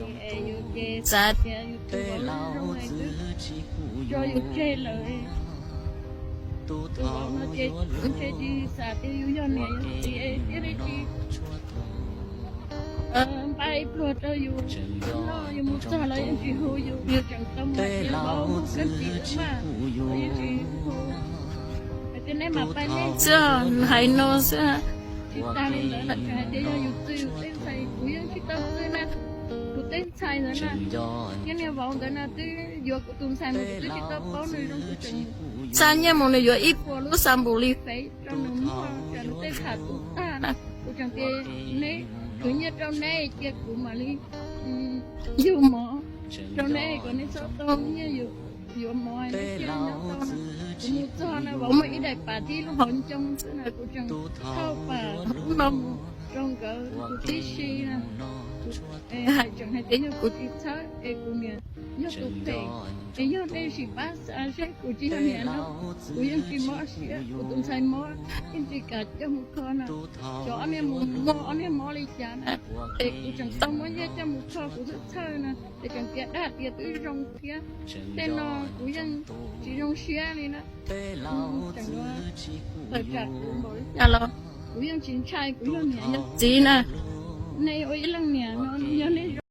Es yus ces xav tias yus tus vauv zoo es twb tso yus tseg lawm. Tus vauv no ces ntshe tsis xav tias yus yog niam yog txiv thiaj li tsis npaj ib pluag rau yus noj, yus mus txog los yeej tsis hu yus, yus tseem tau mus hais tias vauv, hu koj txiv wb mas, los yeej tsis hu. Hais tias nej mam pab nej xwb, hais no xwb. Tsis tas li ntawd los tseem hais tias yog yus txwv yus tej ntxhais, kuv yeej tsis tau txwv na. Kuv tej ntxhais ntawd na, niag niag vauv ntawd na twb yuav kuv tus ntxhais mus kuv twb tsis tau paub nws zoo, kuv tseem xa nyiaj mus nws yuav ib puas lub xav npum li fev rau nws muag, tsam nws tej tham tu tag na. Kuv tseem tias neb khwv nyiaj rau neb cia kuv mam li yug mov rau neb kom neb txhob tau nyiaj yuav mov neb thiaj nyob tau na. Kuv mus txog na vauv muaj ib daim pam tib lub hauv ncoo xwb na, kuv tseem thauj pam lub no mus rau nkawd kuv tib si na. Hais tseem hais tias yog kuv tsis txhawb es kuv niam yog tus phem, es yog nej sim pab xav seb kuv tsis yog niam no, kuv yeej tsis mob siab, kuv tus ntxhais mob yeej tsis kam coj mus kho na. Cov ob niag mus muag ob niag mob li cas na, es kuv tseem tau muab nyiaj coj mus kho kuv txhawj txhawj na, es tseem tias dag tias twb zoo thiab. Tej no kuv yeej tsis zoo siab li na. Tseem tawm tsam kuv npaum li cas los kuv yeej tsis ntshai, kuv yog niam yog txiv na. Nej ua ib leej niam no yog nej